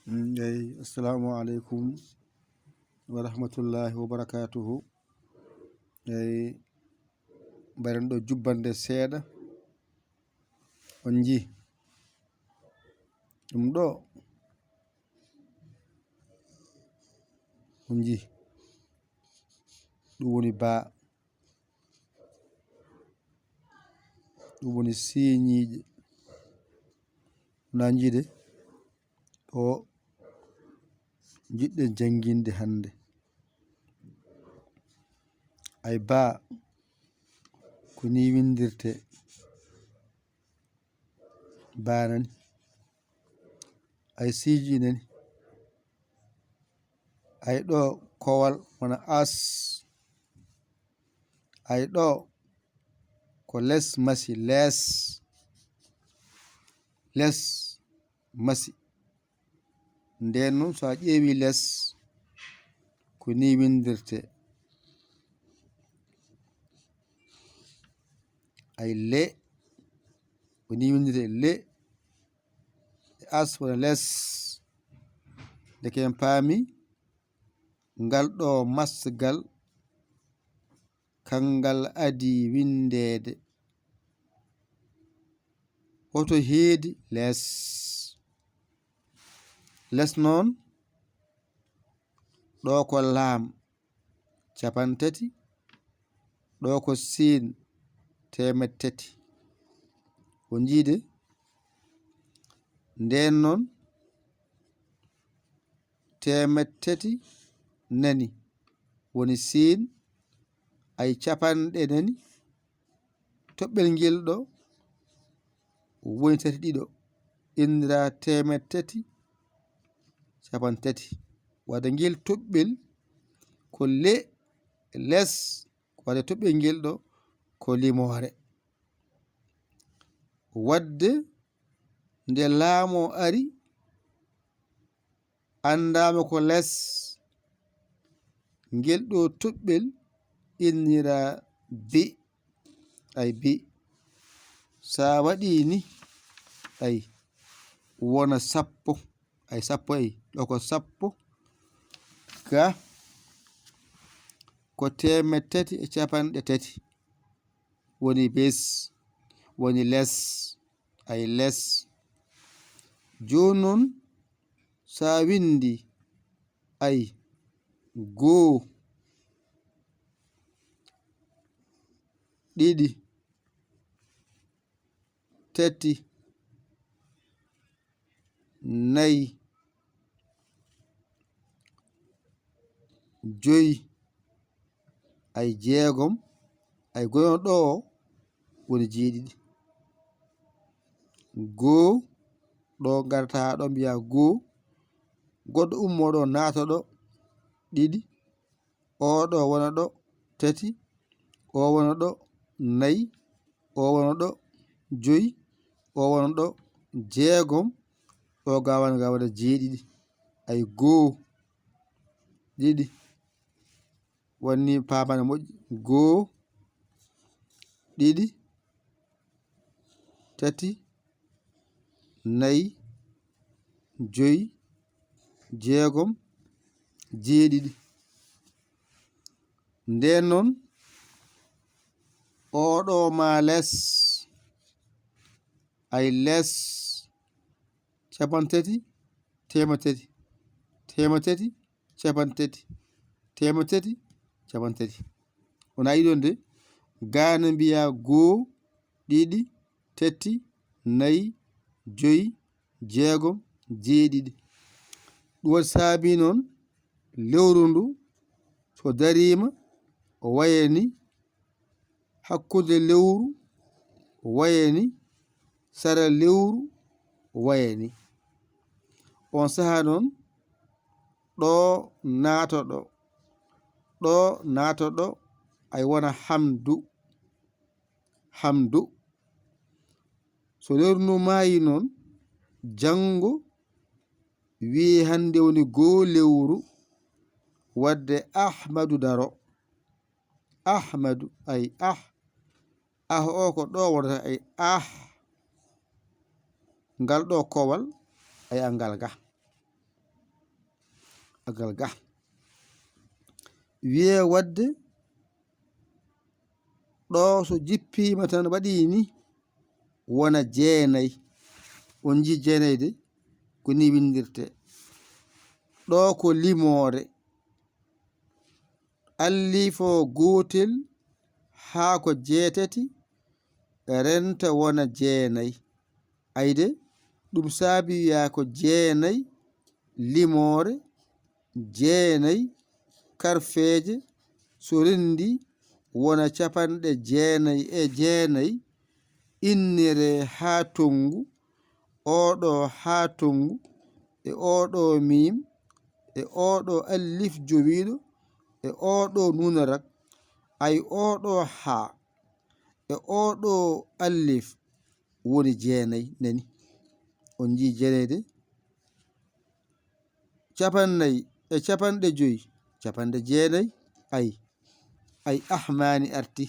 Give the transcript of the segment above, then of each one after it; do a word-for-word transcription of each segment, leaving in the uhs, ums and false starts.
Mm, eyi, assalamu aleykum wa rahmatullahi wa barakatuhu. Eyi, mbaɗen ɗo jubbande seeɗa. On njii? Ɗum ɗo. On njii? Ɗum woni baa. Ɗum woni siiñiiƴe. Wona njiide o njiɗɗen jannginde hannde. Ay baa, ko nii winndirtee. Baa nani. Ay siiñi nani. Ay ɗo kowal wona as. Ay ɗo ko les masi, les. Les masi. Ndeen noon, so a ƴeewi les, ko nii winndirtee. Ay le, ko nii winndirtee le, e as wona les. Ndeke en paami, ngal ɗo masgal, kanngal adii winndeede. Hoto heedi les. Les noon, ɗo ko laam, capanɗe tati, ɗo ko siin, teemedde tati. Ko njiide, ndeen noon, teemedde tati nani, woni siin, ay capanɗe nani, toɓɓel ngel ɗo woni tati ɗiɗo, inndiraa teemedde tati capanɗe tati. Wadde ngel toɓɓel ko le, les, wadde toɓɓel ngel ɗo ko limoore. Wadde nde laamo ari, anndaama ko les, ngel ɗo toɓɓel inndiraa bi, ay bi. So a waɗii ni, ay wona sappo, ay sappo, ay ɗo ko sappo, ga ko teemedde tati e capanɗe tati, woni bes, woni les, ay les. Jooni noon, so a winndi, ay goo, ɗiɗi, tati, nayi, joyi, ay jeegom, ay gono ɗo woni jeeɗiɗi. Goo, ɗo garta ɗo mbiya goo, goɗɗo ummo ɗo naata ɗo, ɗiɗi, o ɗo wona ɗo, tati, o wona ɗo, nayi, o wona ɗo, joyi, o wona ɗo, jeegom, ɗo gawana gawana jeeɗiɗi. Ay goo, ɗiɗi, wonni paamana moƴƴi, goo, ɗiɗi, tati, nayi, joyi, jeegom, jeeɗiɗi. Ndeen noon, oɗo ma les, ay les, capanɗe tati, teemedde tati, teemedde tati, capanɗe tati, teemedde tati, capanɗe tati. Wona yiɗon de, gaana mbiya goo, ɗiɗi, tati, nayi, joyi, jeegom, jeeɗiɗi. Ɗum waɗi saabi noon lewru ndu so dariima o wayani, hakkunde lewru o wayani, sara lewru o wayani. On sahaa noon ɗo naato ɗo, ɗo naato ɗo, ay wona hamdu, hamdu. So lewru ndu maayi noon, janngo wii hannde woni goo lewru, wadde Ahmadu daro. Ahmadu, ay ah, ah o ko ɗo wonata, ay ah, ngal ɗo kowal, ay angal ga. agal ga. Wiyee waɗde ɗo so jippiima tan waɗii ni wona jeenay. On njii jeenay de, ko ni winndirtee. Ɗo ko limoore. Allifo gootel haa ko jeetati renta wona jeenay. Ayde, ɗum saabi wiyaa ko jeenay limoore, jeenay karfeeje, so renndi wona capanɗe jeenay e jeenay, inniree haa tonngu, oɗo haa tonngu, e oɗo miim, e oɗo allif jowiiɗo, e oɗo nuunarak, ay oɗo haa, e oɗo allif woni jeenay, nani? On njii jeenay de? Capannay e capanɗe joy, capanɗe jeenay, ay, ay ahmaani arti.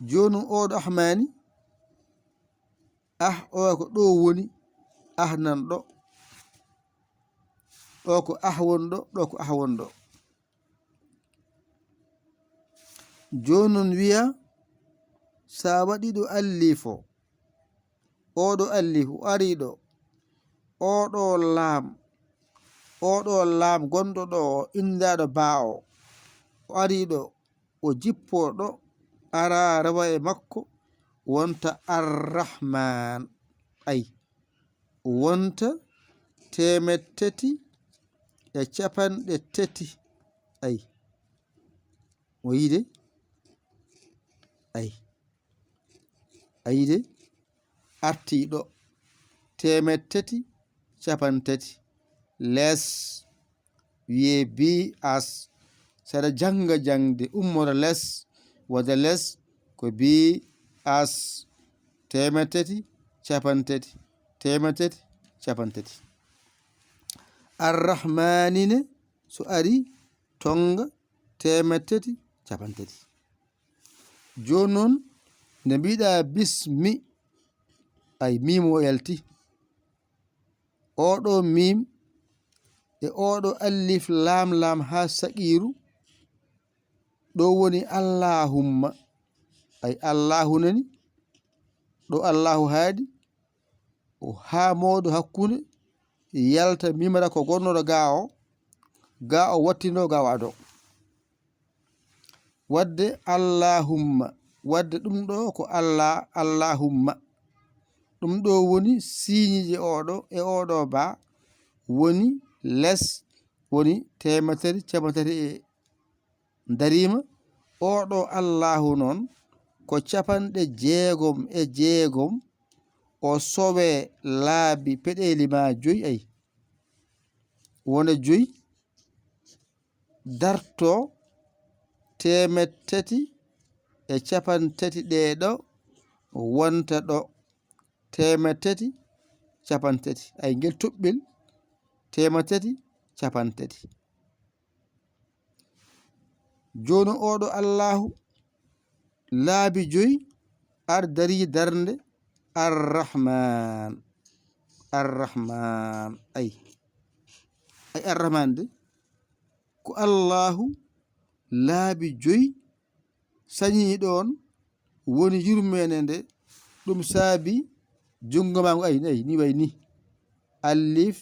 Jooni oɗo ahmaani, ah, o ko ɗo woni, ah nan ɗo. Ɗo ko ah won ɗo, ɗo ko ah won ɗo. Jooni non wiya, so a waɗi ɗo allifo, oɗo allif o ari ɗo, oɗo laam, oɗo laam gonɗo ɗo o, inndaɗo baa o, o ari ɗo, o jippo ɗo, ara rewa e makko, wonta Arrahman. Ay, wonta teemettati e capanɗe tati. Ay, o yiide? Ay, a yiide? Artii ɗo, teemettati, capantati. Les wiyee bi as. Saɗa jannga jaŋde, ummora les, wada les ko bi as, teemettati, capantati, teemettati, capantati. Arrahmaani ne, so ari, tonnga, teemettati, capantati. Jooni non, nde mbiɗa bismi, ay miim o yalti. Oɗo miim e oɗo allif laam laam haa saqiiru, ɗo woni Allahumma, ay Allahu nani, ɗo Allahu haaɗi, o haa moodo hakkunde, yalta mimara ko gonnoɗo ga o, ga o wattindo, ga o ado. Wadde Allahumma, wadde ɗum ɗo ko Allah, Allahumma. Ɗum ɗo woni siiñiije oɗo e oɗo ba, woni les, woni teemettati, capanɗe tati e dariima. Oɗo Allahu noon ko capanɗe jeegom e jeegom, o sowe laabi peɗeeli ma joy, ay. Wona joy, darto teemettati e capantati ɗe ɗo, wonta ɗo teemettati capantati. Ay, ngel toɓɓel teemettati capantati. Jooni oɗo Allahu laabi joy ar darii darnde Arrahman. Arrahman. Ay. Ay Arrahman de, ko Allahu laabi joy sañii ɗoon woni yurmeende nde, ɗum saabi junngo maa ngu, ay, ay, ni way ni. Allif,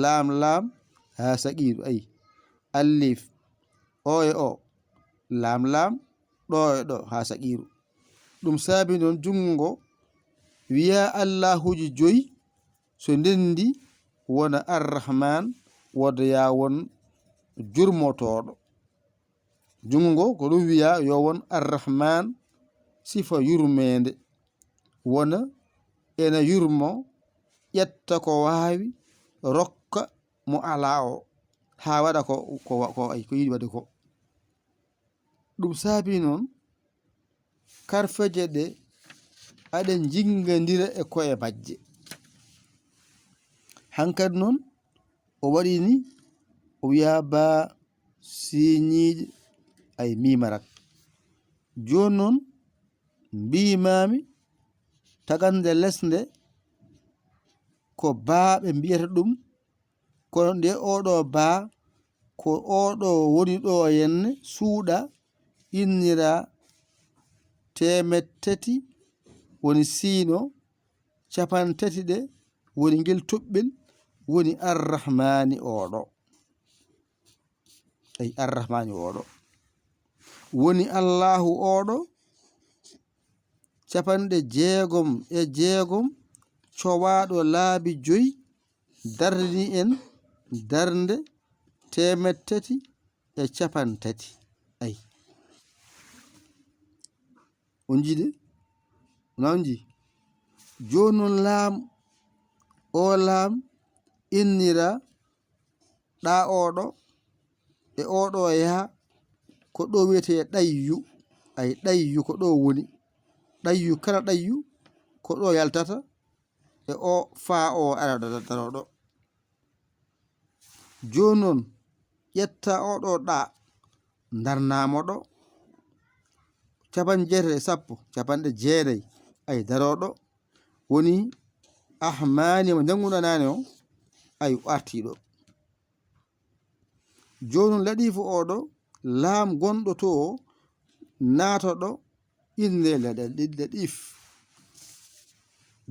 laam, laam, haa saqiiru, ay. Allif, o e o, laam, laam, ɗo e ɗo, haa saqiiru. Ɗum saabi noon junngo ngo wiyaa Allahuuji joy, so ndenndi wona Arrahman, wooda yaa won jurmotooɗo. Junngo ngo ko ɗum wiyaa yo won Arrahman, sifa yurmeende, wona ena yurmo, ƴetta ko waawi, rokka mo alaa o, haa waɗa ko, ko, ko, ay, ko yiɗi waɗde ko. Ɗum saabi noon, karfeeje ɗe aɗe njinngadira e koye majje. Hankadi noon, o waɗi ni, o wiyaa ba siiñiiɗe, ay, miimarak. Jooni noon, mbiimaami tagande les nde ko baa ɓe mbiyata ɗum Kono nde oɗo baa, ko oɗo woni ɗo henne suuɗa, innira teemettati, woni siino, capantati ɗe, woni ngel toɓɓel, woni Arrahmaani oɗo. Ay, Arrahmaani oɗo. Woni Allaahu oɗo, capanɗe jeegom e jeegom, cowaaɗo laabi joy, darni en darnde teemettati e capantati. Ay. On njii de? Wona on njii? Jooni noon laam, o laam innira ɗa oɗo, e oɗo yaha, ko ɗo wiyetee ɗayyu. Ay, ɗayyu ko ɗo woni. Ɗayyu, kala ɗayyu, ko ɗo yaltata, e o faa o ara da-, da-, darooɗo. Jooni noon, ƴetta oɗo ɗa, ndarnaamo ɗo. Capanɗe jeetati e sappo, capanɗe jeenayi, ay, darooɗo. Woni Ahmaani mo njannguɗaa naane o, ay, o artii ɗo. Jooni noon, Laɗiifu oɗo, laam gonɗo to o, naato ɗo, innde Laɗ-, Laɗiif.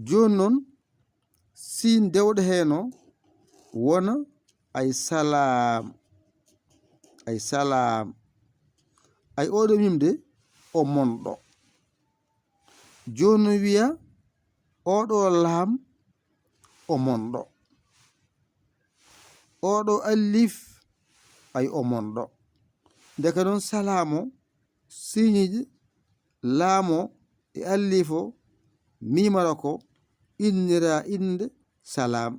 Jooni noon, siin dewɗo heen o, wona, ay, Salaam. Ay, Salaam. Ay, oɗo mim de, o monɗo. Jooni noon, wiya, oɗo laam, o monɗo. Oɗo Alliif, ay, o monɗo. Ndeke noon, Salaam o, siiñiiji laam o e Alliif o, miimara ko innira innde Salaam.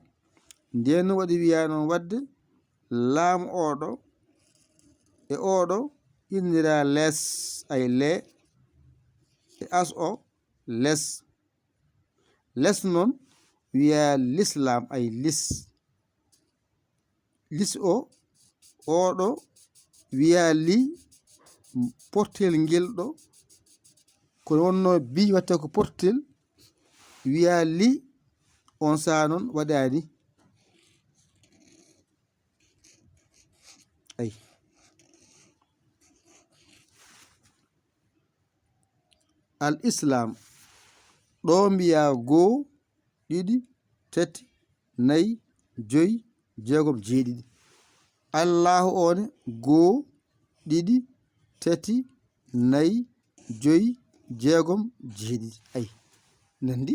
Ndeen noon waɗi wiya noon waɗde laam oɗo e oɗo innira les, ay, le, e as o, les. Les noon wiya lislaam, ay, lis. Lis o, oɗo wiya li, portel ngel ɗo. Kono wonno bi watte ko portel, wiya li, on saa noon waɗaani. Ay. Al Islaam, ɗo mbiya goo, ɗiɗi, tati, nayi, joyi, jeegom, jeeɗiɗi. Allaahu o ne, goo, ɗiɗi, tati, nayi, joyi, jeegom, jeeɗiɗi. Ay, nandi?